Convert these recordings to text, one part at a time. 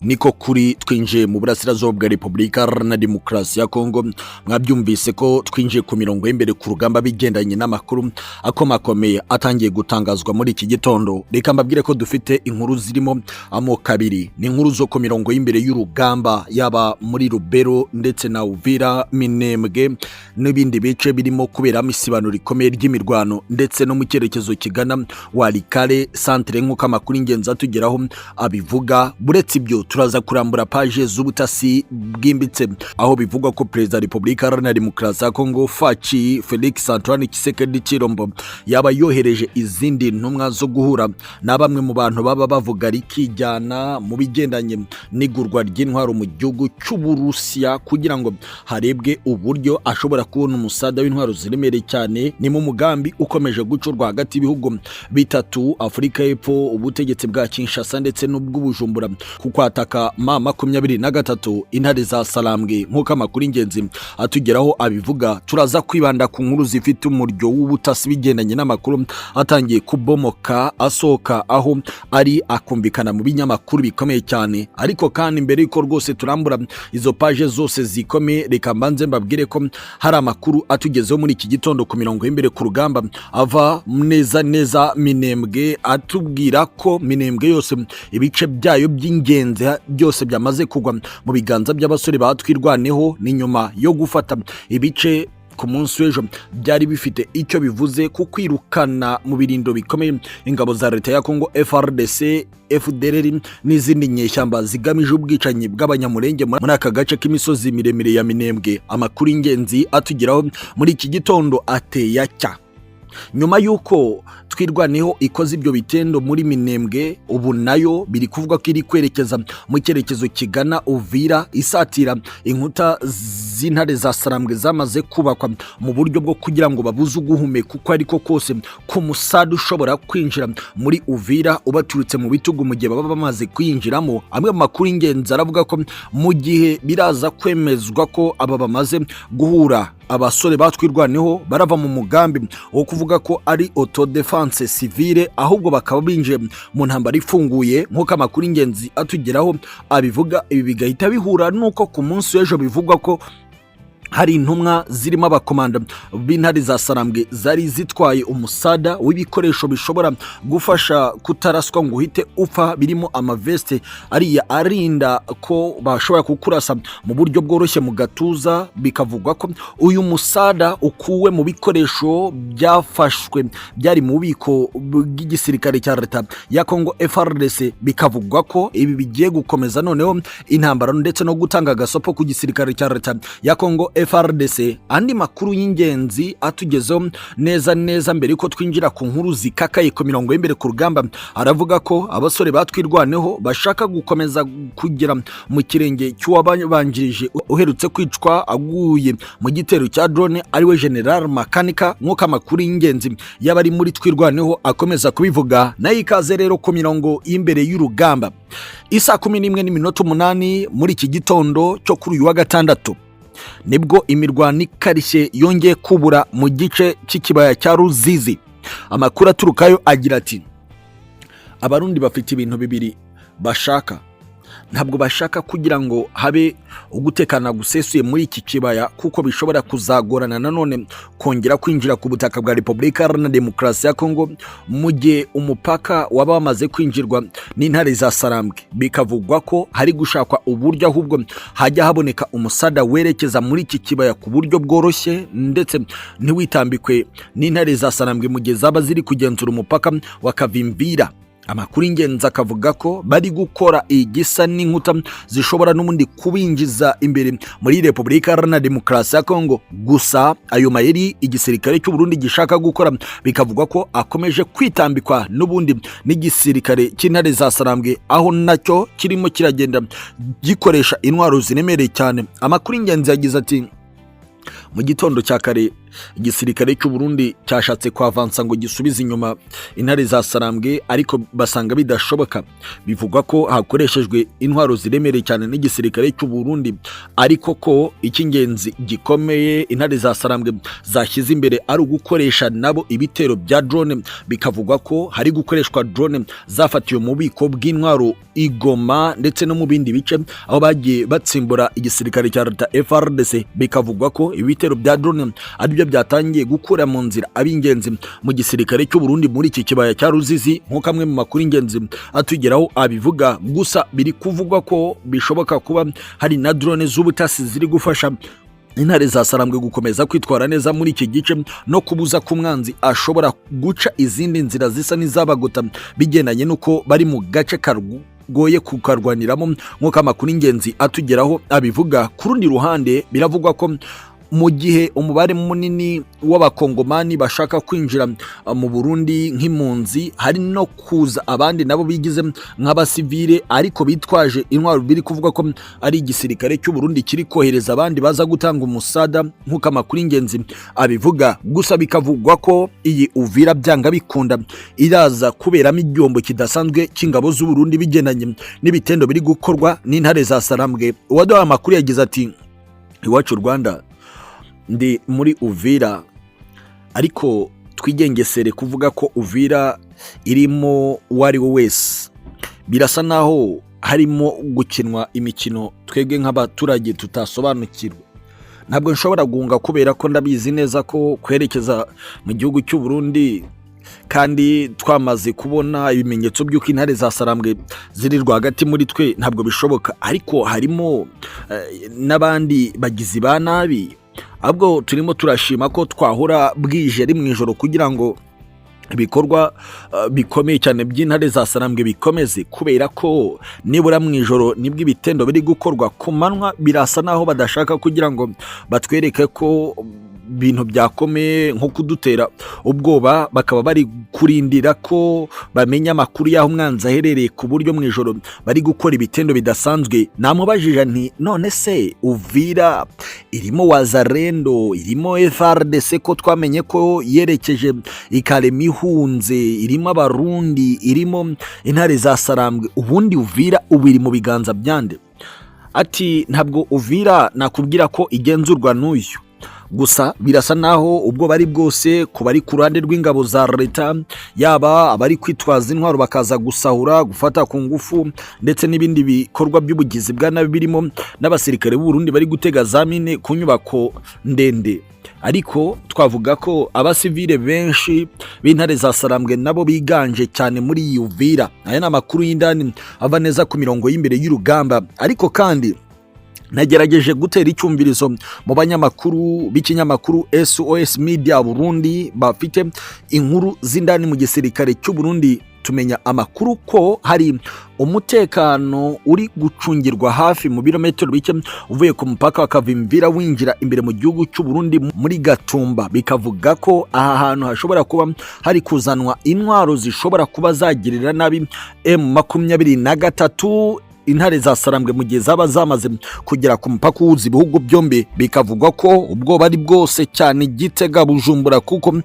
Niko kuri, twinjiye mu burasirazuba bwa Repubulika Iharanira Demokarasi ya Kongo. Mwabyumvise ko twinjiye ku mirongo y'imbere ku rugamba, bigendanye n'amakuru akomakomeye atangiye gutangazwa muri iki gitondo. Reka mbabwire ko dufite inkuru zirimo amoko abiri. Ni inkuru zo ku mirongo y'imbere y'urugamba, yaba muri Rubero ndetse na Uvira, Minembwe n'ibindi bice birimo kuberamo isibano rikomeye ry'imirwano, ndetse no mu cyerekezo kigana Walikale centre, nk'uko amakuru y'ingenzi atugeraho abivuga. Buretse ibyo, turaza kurambura paje z'ubutasi bwimbitse, aho bivugwa ko Perezida wa Repubulika Iharanira Demokarasi ya Kongo, Fatshi Felix Antoine Tshisekedi Tshilombo, yaba yohereje izindi ntumwa zo guhura na bamwe mu bantu baba bavuga rikijyana mu bigendanye n'igurwa ry'intwaro mu gihugu cy'Uburusiya, kugira ngo harebwe uburyo ashobora kubona umusada w'intwaro ziremereye cyane. Ni mu mugambi ukomeje gucurwa hagati y'ibihugu bitatu: Afurika y'Epfo, ubutegetsi bwa Kinshasa ndetse n'ubw'Ubujumbura, ku kwataka M23, intare za Sarambwe, nk'uko amakuru y'ingenzi atugeraho abivuga. Turaza kwibanda ku nkuru zifite umuryo w'ubutasi, bigendanye n'amakuru atangiye kubomoka, asohoka aho ari akumvikana mu binyamakuru bikomeye cyane. Ariko kandi, mbere y'uko rwose turambura izo paje zose zikomeye, reka mbanze mbabwire ko hari amakuru atugezeho muri iki gitondo ku mirongo y'imbere ku rugamba, ava neza neza Minembwe, atubwira ko Minembwe yose, ibice byayo by'ingenzi byose byamaze kugwa mu biganza by'abasore ba Twirwaneho. Ni nyuma yo gufata ibice ku munsi w'ejo byari bifite icyo bivuze ku kwirukana mu birindo bikomeye ingabo za leta ya Kongo, FARDC, FDLR n'izindi nyeshyamba zigamije ubwicanyi bw'Abanyamurenge muri aka gace k'imisozi miremire ya Minembwe. Amakuru y'ingenzi atugeraho muri iki gitondo ateye atya: nyuma y'uko Twirwaneho ikoze ibyo bitendo muri Minembwe, ubu nayo biri kuvuga ko iri kwerekeza mu cyerekezo kigana Uvira, isatira inkuta z'intare za Sarambwe zamaze kubakwa mu buryo bwo kugira ngo babuze uguhumeka uko ariko kose ku musada ushobora kwinjira muri Uvira ubaturutse mu bitugu mu gihe baba bamaze kwinjiramo. Amwe mu makuru y'ingenzi aravuga ko mu gihe biraza kwemezwa ko aba bamaze guhura, abasore ba Twirwaneho barava mu mugambi wo kuvuga ko ari autodéfense civile, ahubwo bakaba binjiye mu ntambara ifunguye, nk'uko amakuru y'ingenzi atugeraho abivuga. Ibi bigahita bihura n'uko ku munsi w'ejo bivugwa ko hari intumwa zirimo abakomanda b'intare za Sarambwe zari zitwaye umusada w'ibikoresho bishobora gufasha kutaraswa ngo uhite upfa, birimo amaveste ariya arinda ko bashobora kukurasa mu buryo bworoshye mu gatuza. Bikavugwa ko uyu musada ukuwe mu bikoresho byafashwe byari mu bubiko bw'igisirikare cya leta ya Congo, FARDC. Bikavugwa ko ibi bigiye gukomeza noneho intambara ndetse no gutanga agasopo ku gisirikare cya leta ya Congo, FARDC. Andi makuru y'ingenzi atugezeho neza neza mbere yuko twinjira ku nkuru zikakaye ku mirongo y'imbere ku rugamba, aravuga ko abasore ba Twirwaneho bashaka gukomeza kugera mu kirenge cy'uwabanjirije uherutse kwicwa aguye mu gitero cya drone, ariwe General Makanika, nk'uko amakuru y'ingenzi y'abari muri Twirwaneho akomeza kubivuga. Nayo ikaze rero ku mirongo y'imbere y'urugamba. Isaa 11:08 muri iki gitondo cyo kuri uyu wa gatandatu, nibwo imirwano ikarishye yongeye kubura mu gice cy'ikibaya cya Ruzizi. Amakuru aturukayo agira ati: "Abarundi bafite ibintu bibiri bashaka. Ntabwo bashaka kugira ngo habe ugutekana gusesuye muri iki kibaya, kuko bishobora kuzagorana nanone kongera kwinjira ku butaka bwa Repubulika Iharanira Demokarasi ya Kongo mu gihe umupaka waba wamaze kwinjirwa n'intare za Sarambwe. Bikavugwa ko hari gushakwa uburyo ahubwo hajya haboneka umusada werekeza muri iki kibaya ku buryo bworoshye, ndetse ntiwitambikwe n'intare za Sarambwe mu gihe zaba ziri kugenzura umupaka wa Kavimvira. Amakuru y'ingenzi akavuga ko bari gukora igisa n'inkuta zishobora n'ubundi kubinjiza imbere muri Repubulika Iharanira Demokarasi ya Kongo. Gusa ayo mayeri igisirikare cy'u Burundi gishaka gukora, bikavugwa ko akomeje kwitambikwa n'ubundi n'igisirikare cy'intare za Sarambwe, aho nacyo kirimo kiragenda gikoresha intwaro ziremereye cyane. Amakuru y'ingenzi yagize ati: Mu gitondo cya kare, igisirikare cy'u Burundi cyashatse kwavansa ngo gisubize inyuma intare za Sarambwe, ariko basanga bidashoboka. Bivugwa ko hakoreshejwe intwaro ziremereye cyane n'igisirikare cy'u Burundi, ariko ko icy'ingenzi gikomeye intare za Sarambwe zashyize imbere ari ugukoresha nabo ibitero bya drone. Bikavugwa ko hari gukoreshwa drone zafatiwe mu bubiko bw'intwaro i Goma ndetse no mu bindi bice aho bagiye batsimbura igisirikare cya leta FARDC. Bikavugwa ko ibitero bya drone aribyo byatangiye gukura mu nzira ab'ingenzi mu gisirikare cy'u Burundi muri iki kibaya cya Ruzizi, nk'uko amwe mu makuru y'ingenzi atugeraho abivuga. Gusa biri kuvugwa ko bishoboka kuba hari na drone z'ubutasi ziri gufasha intare za Sarambwe gukomeza kwitwara neza muri iki gice no kubuza ko umwanzi ashobora guca izindi nzira zisa n'izabagota, bigendanye n'uko bari mu gace kagoye kukarwaniramo, nk'uko amakuru y'ingenzi atugeraho abivuga. Ku rundi ruhande, biravugwa ko mu gihe umubare munini w'Abakongomani bashaka kwinjira mu Burundi nk'impunzi, hari no kuza abandi nabo bigize nk'abasivile ariko bitwaje intwaro. Biri kuvuga ko ari igisirikare cy'u Burundi kiri kohereza abandi baza gutanga umusada, nk'uko amakuru y'ingenzi abivuga. Gusa bikavugwa ko iyi Uvira byanga bikunda iraza kuberamo igihombo kidasanzwe cy'ingabo z'u Burundi, bigendanye n'ibitendo biri gukorwa n'intare za Sarambwe. Uwaduhaye amakuru yagize ati: "Iwacu Rwanda, ndi muri Uvira, ariko twigengesere kuvuga ko Uvira irimo uwo ari we wese. Birasa naho harimo gukinwa imikino twebwe nk'abaturage tutasobanukirwa. Ntabwo nshobora guhunga kubera ko ndabizi neza ko kwerekeza mu gihugu cy'u Burundi kandi twamaze kubona ibimenyetso by'uko intare za Sarambwe ziri rwagati muri twe, ntabwo bishoboka. Ariko harimo n'abandi bagizi ba nabi. Ahubwo turimo turashima ko twahura bwije ari mu ijoro kugira ngo ibikorwa bikomeye cyane by'intare za Sarambwe bikomeze, kubera ko nibura mu ijoro nibwo ibitendo biri gukorwa. Ku manywa birasa naho badashaka kugira ngo batwereke ko ibintu byakomeye, nko kudutera ubwoba, bakaba bari kurindira ko bamenya amakuru y'aho umwanzi aherereye, ku buryo mu ijoro bari gukora ibitendo bidasanzwe." Namubajije nti: "None se Uvira irimo Wazalendo, irimo FARDC ko twamenye ko yerekeje ikarema ihunze, irimo Abarundi, irimo intare za Sarambwe, ubundi Uvira ubu iri mu biganza byande?" Ati: "Ntabwo Uvira nakubwira ko igenzurwa n'uyu. Gusa birasa naho ubwo bari bwose ku bari ku ruhande rw'ingabo za leta, yaba abari kwitwaza intwaro bakaza gusahura, gufata ku ngufu ndetse n'ibindi bikorwa by'ubugizi bwa nabi, birimo n'abasirikare b'u Burundi bari gutega za mine ku nyubako ndende. Ariko twavuga ko abasivile benshi b'intare za Sarambwe nabo biganje cyane muri Uvira." Aya ni amakuru y'indani ava neza ku mirongo y'imbere y'urugamba. Ariko kandi nagerageje gutera icyumvirizo mu banyamakuru b'ikinyamakuru SOS Media Burundi bafite inkuru z'indani mu gisirikare cy'u Burundi, tumenya amakuru ko hari umutekano uri gucungirwa hafi mu birometero bike uvuye ku mupaka wa Kavimvira winjira imbere mu gihugu cy'u Burundi muri Gatumba. Bikavuga ko aha hantu hashobora kuba hari kuzanwa intwaro zishobora kuba zagirira nabi M23, intare za Sarambwe, mu gihe zaba zamaze kugera ku mupaka uhuza ibihugu byombi. Bikavugwa ko ubwoba ari bwose cyane Gitega, Bujumbura, kuko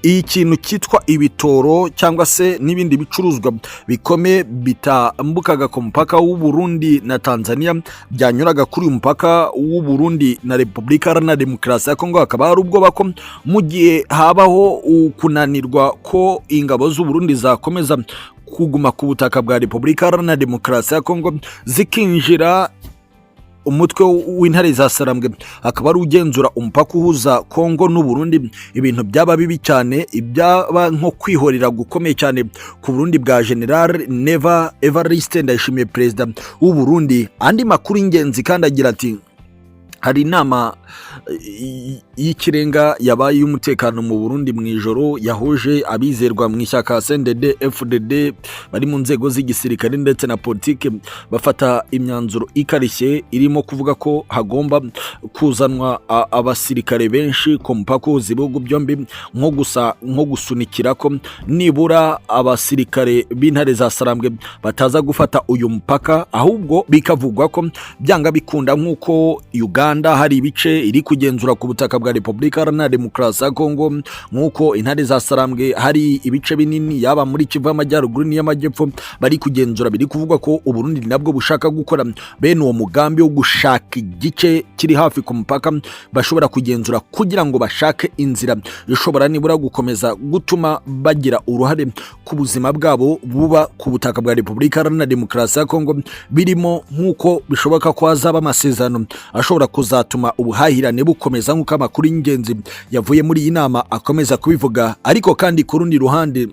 ikintu cyitwa ibitoro cyangwa se n'ibindi bicuruzwa bikomeye bitambukaga ku mupaka w'u Burundi na Tanzania byanyuraga kuri uyu mupaka w'u Burundi na Repubulika Iharanira Demokarasi ya Kongo. Hakaba hari ubwoba ko mu gihe habaho kunanirwa ko ingabo z'u Burundi zakomeza kuguma ku butaka bwa Repubulika Iharanira Demokarasi ya Kongo zikinjira, umutwe w'intare za Sarambwe akaba ari ugenzura umupaka uhuza Kongo n'u Burundi, ibintu byaba bibi cyane, ibyaba nko kwihorera gukomeye cyane ku Burundi bwa General Neva Evariste Ndayishimiye, perezida w'u Burundi. Andi makuru y'ingenzi kandi agira ati: Hari inama y'ikirenga yabaye y'umutekano mu Burundi mu ijoro, yahuje abizerwa mu ishyaka CNDD FDD bari mu nzego z'igisirikare ndetse na politike, bafata imyanzuro ikarishye irimo kuvuga ko hagomba kuzanwa abasirikare benshi ku mupaka uhuza ibihugu byombi, nko gusa nko gusunikira ko nibura abasirikare b'intare za Sarambwe bataza gufata uyu mupaka. Ahubwo bikavugwa ko byanga bikunda, nk'uko Uganda hari ibice iri kugenzura ku butaka bwa Repubulika Iharanira Demokarasi ya Kongo, nk'uko intare za Sarambwe hari ibice binini, yaba muri Kivu y'Amajyaruguru n'iy'Amajyepfo, bari kugenzura. Biri kuvugwa ko Uburundi nabwo bushaka gukora bene uwo mugambi wo gushaka igice kiri hafi ku mupaka bashobora kugenzura, kugira ngo bashake inzira ishobora nibura gukomeza gutuma bagira uruhare ku buzima bwabo buba ku butaka bwa Repubulika Iharanira Demokarasi ya Kongo, birimo nk'uko bishoboka ko hazaba amasezerano ashobora kuzatuma ubuhahirane bukomeza, nk'uko amakuru y'ingenzi yavuye muri iyi nama akomeza kubivuga. Ariko kandi ku rundi ruhande,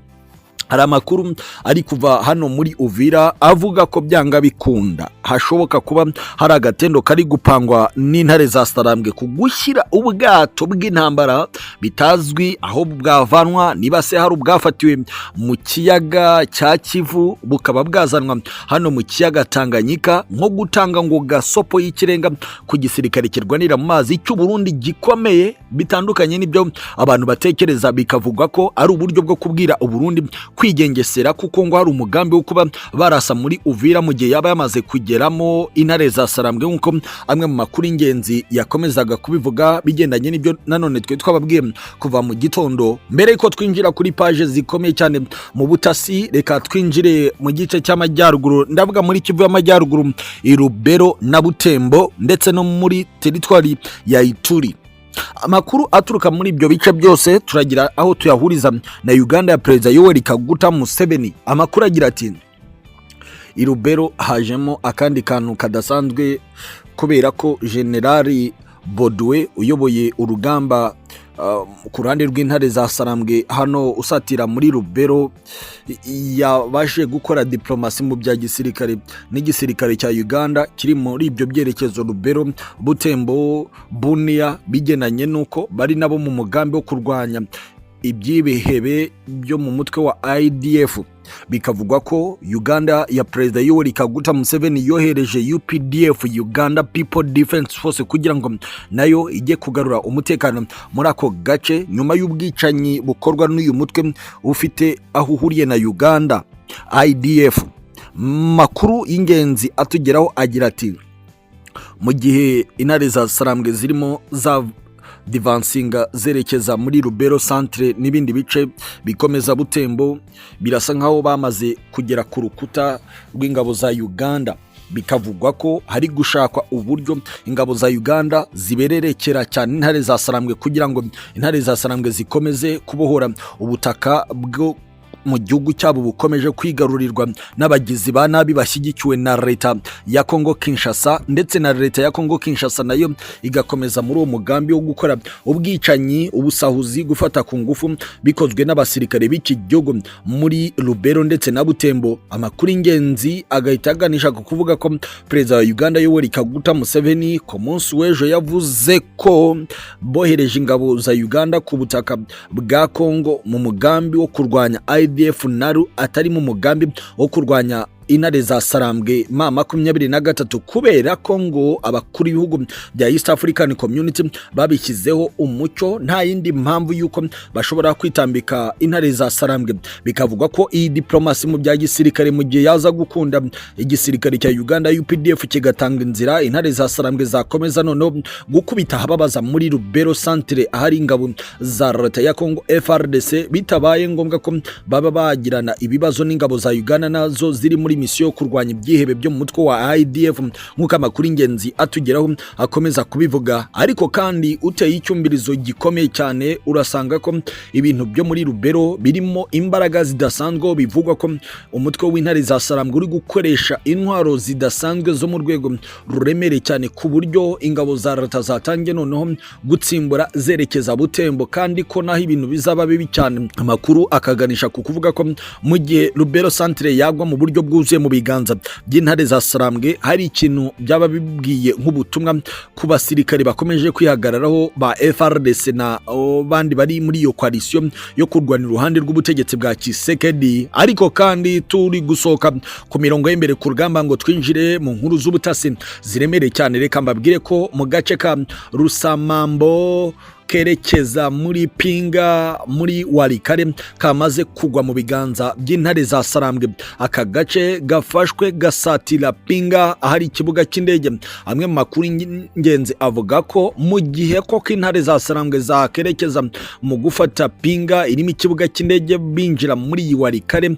hari amakuru ari kuva hano muri Uvira avuga ko byanga bikunda hashoboka kuba hari agatendo kari gupangwa n'intare za Sarambwe ku gushyira ubwato bw'intambara bitazwi aho bwavanwa, niba se hari ubwafatiwe mu kiyaga cya Kivu bukaba bwazanwa hano mu kiyaga Tanganyika, nko gutanga ngo gasopo y'ikirenga ku gisirikare kirwanira mu mazi cy'u Burundi gikomeye, bitandukanye n'ibyo abantu batekereza. Bikavugwa ko ari uburyo bwo kubwira Uburundi kwigengesera, kuko ngo hari umugambi wo kuba barasa muri Uvira mu gihe yaba yamaze kugeramo intare za Sarambwe, nk'uko amwe mu makuru y'ingenzi yakomezaga kubivuga, bigendanye n'ibyo nanone twe twababwiye kuva mu gitondo. Mbere yuko twinjira kuri paje zikomeye cyane mu butasi, reka twinjire mu gice cy'amajyaruguru, ndavuga muri Kivu y'Amajyaruguru, i Rubero na Butembo, ndetse no muri teritwari ya Ituri. Amakuru aturuka muri ibyo bice byose turagira aho tuyahuriza na Uganda ya Perezida Yoweri Kaguta Museveni. Amakuru agira ati: i Rubero hajemo akandi kantu kadasanzwe, kubera ko Generali Bodwe uyoboye urugamba ku ruhande rw'intare za Sarambwe hano usatira muri Rubero yabashe gukora diplomasi mu bya gisirikare n'igisirikare cya Uganda kiri muri ibyo byerekezo Rubero, Butembo, Bunia, bigendanye n'uko bari nabo mu mugambi wo kurwanya iby'ibihebe byo mu mutwe wa IDF. Bikavugwa ko Uganda ya Perezida Yoweri Kaguta Museveni yohereje UPDF, Uganda People Defense Force, kugira ngo nayo ijye kugarura umutekano muri ako gace nyuma y'ubwicanyi bukorwa n'uyu mutwe ufite aho uhuriye na Uganda, IDF. Makuru y'ingenzi atugeraho agira ati: mu gihe intare za Sarambwe zirimo za divansinga zerekeza muri Rubero centre n'ibindi bice bikomeza Butembo, birasa nkaho bamaze kugera ku rukuta rw'ingabo za Uganda. Bikavugwa ko hari gushakwa uburyo ingabo za Uganda zibererekera cyane intare za Sarambwe, kugira ngo intare za Sarambwe zikomeze kubohora ubutaka bwo mu gihugu cyabo bukomeje kwigarurirwa n'abagizi ba nabi bashyigikiwe na leta ya Kongo Kinshasa, ndetse na leta ya Kongo Kinshasa nayo igakomeza muri uwo mugambi wo gukora ubwicanyi, ubusahuzi, gufata ku ngufu bikozwe n'abasirikare b'iki gihugu muri Rubero ndetse na Butembo. Amakuru y'ingenzi agahita aganisha ku kuvuga ko Perezida wa Uganda Yoweri Kaguta Museveni ku munsi w'ejo yavuze ko bohereje ingabo za Uganda ku butaka bwa Kongo mu mugambi wo kurwanya IDF naru, atari mu mugambi wo kurwanya intare za Sarambwe M23, kubera ko ngo abakuru b'ibihugu bya East African Community babishyizeho umucyo, nta yindi mpamvu y'uko bashobora kwitambika intare za Sarambwe. Bikavugwa ko iyi diplomasi mu bya gisirikare, mu gihe yaza gukunda igisirikare cya Uganda UPDF kigatanga inzira, intare za Sarambwe zakomeza noneho gukubita ahababaza muri Rubero centre ahari ingabo za leta ya Congo FARDC, bitabaye ngombwa ko baba bagirana ibibazo n'ingabo za Uganda nazo ziri muri misiyo yo kurwanya ibyihebe byo mu mutwe wa IDF, nk'uko amakuru ingenzi atugeraho akomeza kubivuga. Ariko kandi uteye icyumvirizo gikomeye cyane, urasanga ko ibintu byo muri Rubero birimo imbaraga zidasanzwe. Bivugwa ko umutwe w'intare za Sarambwe uri gukoresha intwaro zidasanzwe zo mu rwego ruremereye cyane, ku buryo ingabo za leta zatangiye noneho gutsimbura zerekeza Butembo, kandi ko naho ibintu bizaba bibi cyane. Amakuru akaganisha ku kuvuga ko mu gihe Rubero centre yagwa mu buryo bwuzuye mu biganza by'intare za Sarambwe, hari ikintu byaba bibwiye nk'ubutumwa ku basirikare bakomeje kwihagararaho ba FARDC na bandi bari muri iyo coalition yo kurwanira uruhande rw'ubutegetsi bwa Tshisekedi. Ariko kandi turi gusohoka ku mirongo y'imbere ku rugamba ngo twinjire mu nkuru z'ubutasi ziremereye cyane, reka mbabwire ko mu gace ka Rusamambo Kerekeza muri Pinga muri Walikale kamaze kugwa mu biganza by'intare za Sarambwe. Aka gace gafashwe gasatira Pinga ahari ikibuga cy'indege. Amwe mu makuru y'ingenzi avuga ko mu gihe koko intare za Sarambwe zakerekeza mu gufata Pinga irimo ikibuga cy'indege, binjira muri iyi Walikale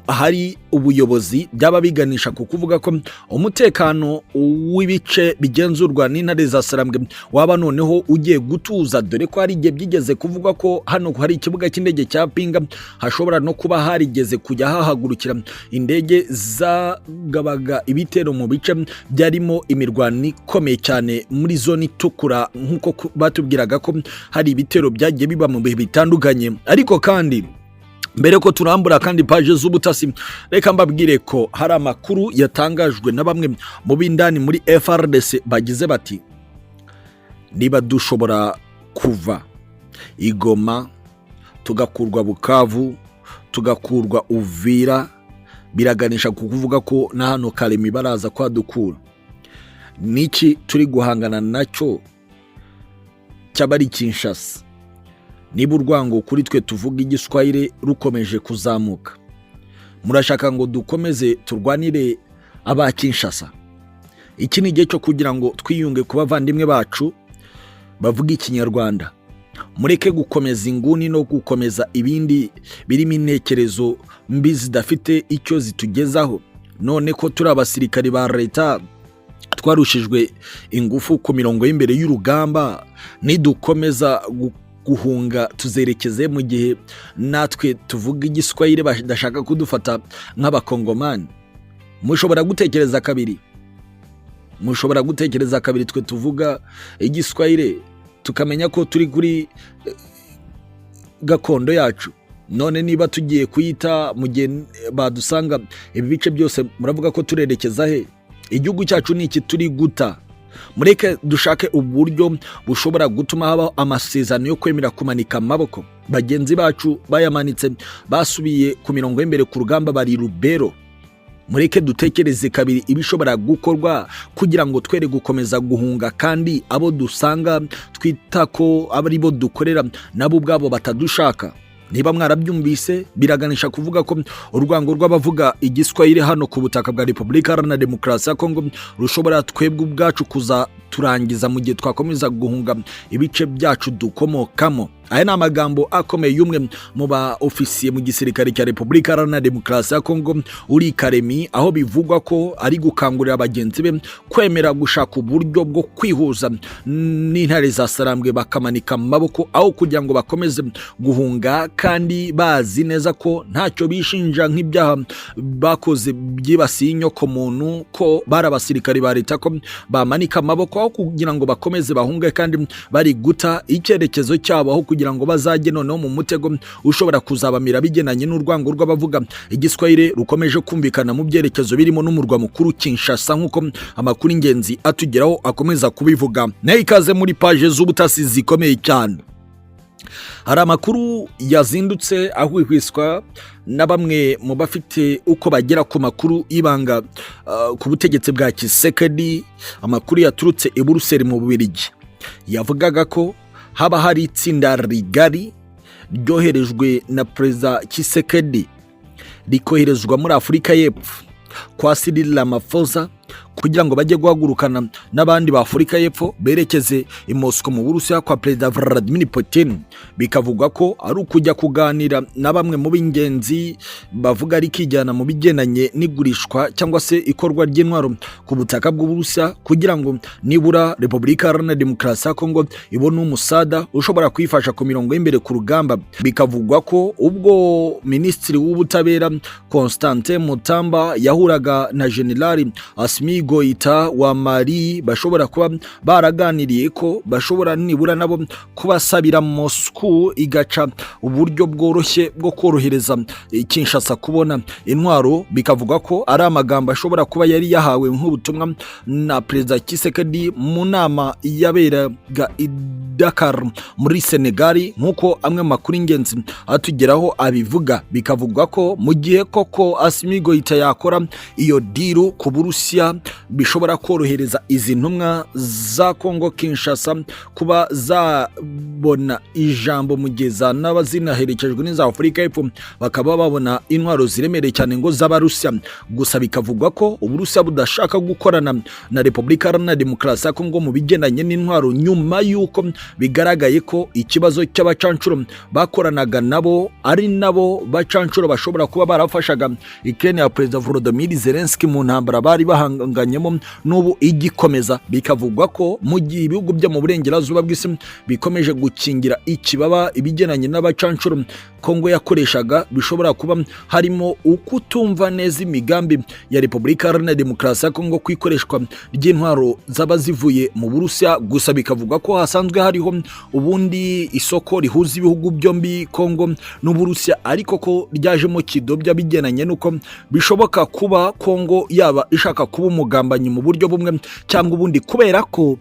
hari ubuyobozi, byaba biganisha ku kuvuga ko umutekano w'ibice bigenzurwa n'intare za Sarambwe waba noneho ugiye gutuza, dore ko hari igihe byigeze kuvugwa ko hano hari ikibuga cy'indege cya Pinga hashobora no kuba harigeze kujya hahagurukira indege zagabaga ibitero mu bice byarimo imirwano ikomeye cyane muri zone itukura, nk'uko batubwiraga ko hari ibitero byagiye biba mu bihe bitandukanye. Ariko kandi mbere ko turambura kandi paje z'ubutasi, reka mbabwire ko hari amakuru yatangajwe na bamwe mu b'indani muri FARDC bagize bati: "Niba dushobora kuva i Goma, tugakurwa Bukavu, tugakurwa Uvira, biraganisha ku kuvuga ko na hano Kalemie baraza kwadukura. Niki turi guhangana nacyo cyaba ari Kinshasa, niba urwango kuri twe tuvuga igiswahili rukomeje kuzamuka? Murashaka ngo dukomeze turwanire aba Kinshasa? Iki ni igihe cyo kugira ngo twiyunge ku bavandimwe bacu bavuga ikinyarwanda. Mureke gukomeza inguni no gukomeza ibindi birimo intekerezo mbi zidafite icyo zitugezaho. None ko turi abasirikari ba leta, twarushijwe ingufu ku mirongo y'imbere y'urugamba, nidukomeza guhunga tuzerekeze mu gihe natwe tuvuga igiswahili badashaka kudufata nk'abakongomani? Mushobora gutekereza kabiri, mushobora gutekereza kabiri. Twe tuvuga igiswahili tukamenya ko turi kuri gakondo yacu. None niba tugiye kuyita mu gihe badusanga ibi bice byose, muravuga ko turerekeza he? Igihugu cyacu ni iki turi guta? Mureke dushake uburyo bushobora gutuma habaho amasezerano yo kwemera kumanika amaboko. Bagenzi bacu bayamanitse, basubiye ku mirongo y'imbere ku rugamba, bari Rubero. Mureke dutekereze kabiri ibishobora gukorwa kugira ngo twere gukomeza guhunga, kandi abo dusanga twita ko ari bo dukorera nabo ubwabo batadushaka." Niba mwarabyumvise, biraganisha kuvuga ko urwango rw'abavuga igiswahili hano ku butaka bwa Repubulika Iharanira Demokarasi ya Kongo rushobora twebwe ubwacu kuza turangiza mu gihe twakomeza guhunga ibice byacu dukomokamo. Aya ni amagambo akomeye y'umwe mu ba ofisiye mu gisirikare cya Repubulika Iharanira Demokarasi ya Kongo uri Kalemie, aho bivugwa ko ari gukangurira bagenzi be kwemera gushaka uburyo bwo kwihuza n'intare za Sarambwe, bakamanika amaboko aho kugira ngo bakomeze guhunga, kandi bazi neza ko ntacyo bishinja nk'ibyaha bakoze byibasiye inyoko muntu, ko bari abasirikari ba leta, ko bamanika amaboko aho kugira ngo bakomeze bahunge kandi bari guta icyerekezo cyabo, aho kugira ngo bazajye noneho mu mutego ushobora kuzabamira bigendanye n'urwango rw'abavuga igiswahili rukomeje kumvikana mu byerekezo birimo n'umurwa mukuru Kinshasa, nk'uko amakuru ingenzi atugeraho akomeza kubivuga. Nayo ikaze muri paje z'ubutasi zikomeye cyane. Hari amakuru yazindutse ahwihwiswa na bamwe mu bafite uko bagera ku makuru y'ibanga ku butegetsi bwa Tshisekedi, amakuru yaturutse i Buruseli mu Bubiligi, yavugaga ko haba hari itsinda rigari ryoherejwe na Perezida Tshisekedi, rikoherezwa muri Afurika y'Epfo kwa Cyril Ramaphosa, kugira ngo bajye guhagurukana n'abandi ba Afurika y'Epfo berekeze i Moscow mu Burusiya kwa Perezida Vladimir Putin. Bikavugwa ko ari ukujya kuganira na bamwe mu b'ingenzi bavuga ari kijyana mu bigendanye n'igurishwa cyangwa se ikorwa ry'intwaro ku butaka bw'Uburusiya, kugira ngo nibura Repubulika Iharanira Demokarasi ya Kongo ibone umusada ushobora kuyifasha ku mirongo y'imbere ku rugamba. Bikavugwa ko ubwo Minisitiri w'Ubutabera Constantin Mutamba yahuraga na Generali Assimi Goita wa Mali, bashobora kuba baraganiriye ko bashobora nibura nabo kubasabira Moscow igaca uburyo bworoshye bwo korohereza Kinshasa kubona intwaro. Bikavuga ko ari amagambo ashobora kuba yari yahawe nk'ubutumwa na Perezida Tshisekedi mu nama yaberaga i Dakar muri Senegal, nk'uko amwe mu makuru y'ingenzi atugeraho abivuga. Bikavugwa ko mu gihe koko Assimi Goita yakora iyo deal ku Burusiya. Uburusiya bishobora korohereza izi ntumwa za Kongo Kinshasa kuba zabona ijambo mu gihe zanaba zinaherekejwe n'iza Afurika y'Epfo, bakaba babona intwaro ziremereye cyane ngo z'Abarusiya. Gusa bikavugwa ko Uburusiya budashaka gukorana na Repubulika Iharanira Demokarasi ya Kongo mu bigendanye n'intwaro, nyuma y'uko bigaragaye ko ikibazo cy'abacancuro bakoranaga nabo ari nabo bacancuro bashobora kuba barafashaga Ukraine ya Perezida Volodymyr Zelensky mu ntambara bari bahanganyemo n'ubu igikomeza. Bikavugwa ko mu gihe ibihugu byo mu burengerazuba bw'isi bikomeje gukingira ikibaba ibigendanye n'abacancuro Kongo yakoreshaga, bishobora kuba harimo ukutumva neza imigambi ya Repubulika Iharanira Demokarasi ya Kongo ku ikoreshwa ry'intwaro zaba zivuye mu Burusiya. Gusa bikavugwa ko hasanzwe hariho ubundi isoko rihuza ibihugu byombi, Kongo n'Uburusiya, ariko ko ryajemo kidobya bigendanye n'uko bishoboka kuba Kongo yaba ishaka kuba umugambanyi mu buryo bumwe cyangwa ubundi, kubera ko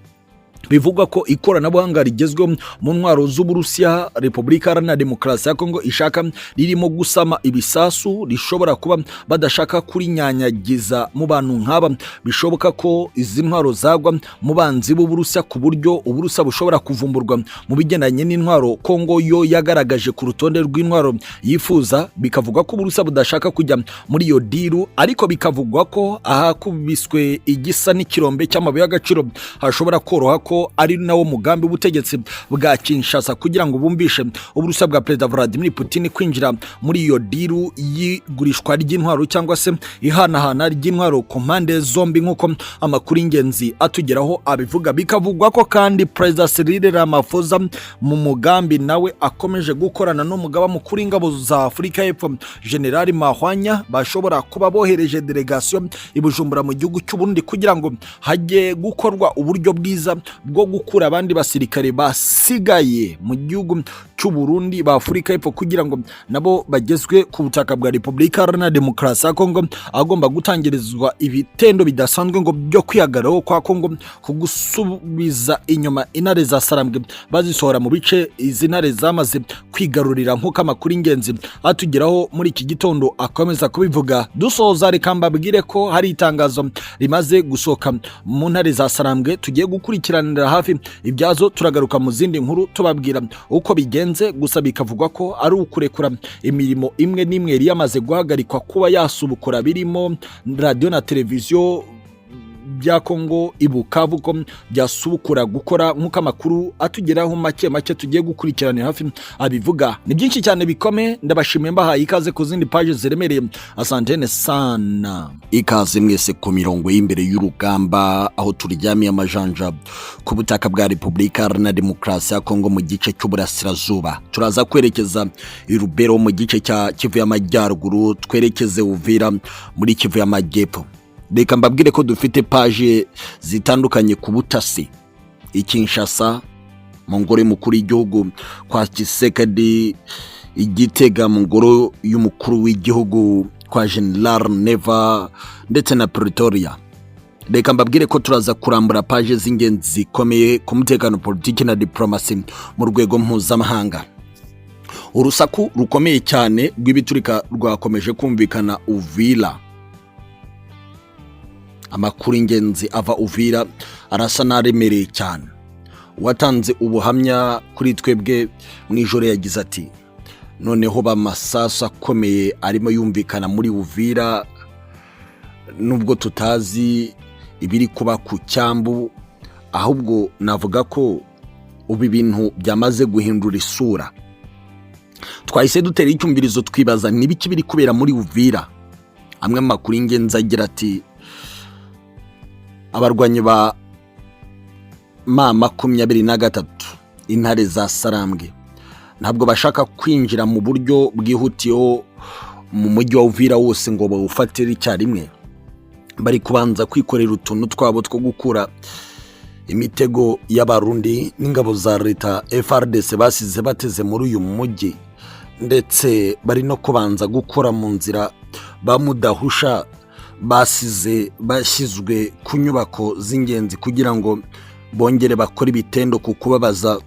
bivugwa ko ikoranabuhanga rigezweho mu ntwaro z'Uburusiya Repubulika Iharanira Demokarasi ya Kongo ishaka ririmo gusama ibisasu rishobora kuba badashaka kurinyanyagiza mu bantu nk'aba. Bishoboka ko izi ntwaro zagwa mu banzi b'Uburusiya, ku buryo Uburusiya bushobora kuvumburwa mu bigendanye n'intwaro Kongo yo yagaragaje ku rutonde rw'intwaro yifuza. Bikavuga ko Uburusiya budashaka kujya muri iyo deal, ariko bikavugwa ko ahakubiswe igisa n'ikirombe cy'amabuye y'agaciro hashobora koroha ko ari nawo mugambi w'ubutegetsi bwa Kinshasa kugira ngo bumvishe Uburusiya bwa Perezida Vladimir Putin kwinjira muri iyo deal y'igurishwa ry'intwaro cyangwa se ihanahana ry'intwaro ku mpande zombi, nk'uko amakuru y'ingenzi atugeraho abivuga. Bikavugwa ko kandi Perezida Cyril Ramaphosa mu mugambi nawe akomeje gukorana n'umugaba mukuru w'ingabo za Afurika y'Epfo, General Mahwanya, bashobora kuba bohereje delegation i Bujumbura mu gihugu cy'u Burundi kugira ngo hajye gukorwa uburyo bwiza bwo gukura abandi basirikare basigaye mu gihugu cy'u Burundi ba Afurika y'Epfo, kugira ngo nabo bagezwe ku butaka bwa Repubulika Iharanira Demokarasi ya Kongo, agomba gutangirizwa ibitendo bidasanzwe ngo byo kwihagararaho kwa Kongo ku gusubiza inyuma intare za Sarambwe, bazisohora mu bice izi ntare zamaze kwigarurira, nk'uko amakuru y'ingenzi atugeraho muri iki gitondo akomeza kubivuga. Dusoza, reka mbabwire ko hari itangazo rimaze gusohoka mu ntare za Sarambwe tugiye gukurikiranira hafi ibyazo. Turagaruka mu zindi nkuru tubabwira uko bigenze. Gusa bikavugwa ko ari ukurekura imirimo imwe n'imwe yari yamaze guhagarikwa kuba yasubukura, birimo radiyo na televiziyo bya Kongo i Bukavu ko byasubukura gukora, nk'uko amakuru atugeraho make make tugiye gukurikiranira hafi abivuga. Ni byinshi cyane bikomeye. Ndabashimiye, mbahaye ikaze ku zindi paji ziremereye. Asantene sana, ikaze mwese ku mirongo y'imbere y'urugamba, aho turyamiye amajanja ku butaka bwa Repubulika Iharanira Demokarasi ya Kongo mu gice cy'uburasirazuba. Turaza kwerekeza i Rubero mu gice cya Kivu y'Amajyaruguru, twerekeze Uvira muri Kivu y'Amajyepfo. Reka mbabwire ko dufite paje zitandukanye ku butasi i Kinshasa mu ngoro y'umukuru w'igihugu kwa Tshisekedi, i Gitega mu ngoro y'umukuru w'igihugu kwa General Neva, ndetse na Pretoria. Reka mbabwire ko turaza kurambura paje z'ingenzi zikomeye ku mutekano, politiki na diplomasi mu rwego mpuzamahanga. Urusaku rukomeye cyane rw'ibiturika rwakomeje kumvikana Uvira. Amakuru y'ingenzi ava Uvira arasa n'aremereye cyane. Uwatanze ubuhamya kuri twebwe mu ijoro yagize ati: "Noneho bamasasu akomeye arimo yumvikana muri Uvira, nubwo tutazi ibiri kuba ku cyambu. Ahubwo navuga ko ubu ibintu byamaze guhindura isura." Twahise dutera icyumvirizo, twibaza n'ibiki biri kubera muri Uvira. Amwe mu makuru y'ingenzi agira ati: "Abarwanyi ba M23, intare za Sarambwe, ntabwo bashaka kwinjira mu buryo bwihutiyeho mu mujyi wa Uvira wose ngo bawufatire icyarimwe. Bari kubanza kwikorera utuntu twabo two gukura imitego y'Abarundi n'ingabo za leta FARDC basize bateze muri uyu mujyi, ndetse bari no kubanza gukora mu nzira ba mudahusha basize bashyizwe ku nyubako z'ingenzi, kugira ngo bongere bakore ibitendo ku kubabaza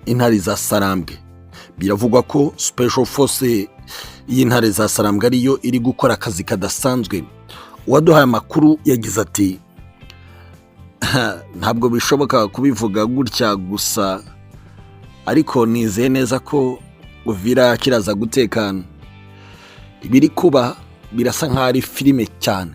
intare za Sarambwe." Biravugwa ko special force y'intare za Sarambwe ariyo iri gukora akazi kadasanzwe. Uwaduhaye amakuru yagize ati: "Ntabwo bishoboka kubivuga gutya gusa, ariko nizeye neza ko Uvira kiraza gutekana. Ibiri kuba birasa nk'aho ari filime cyane."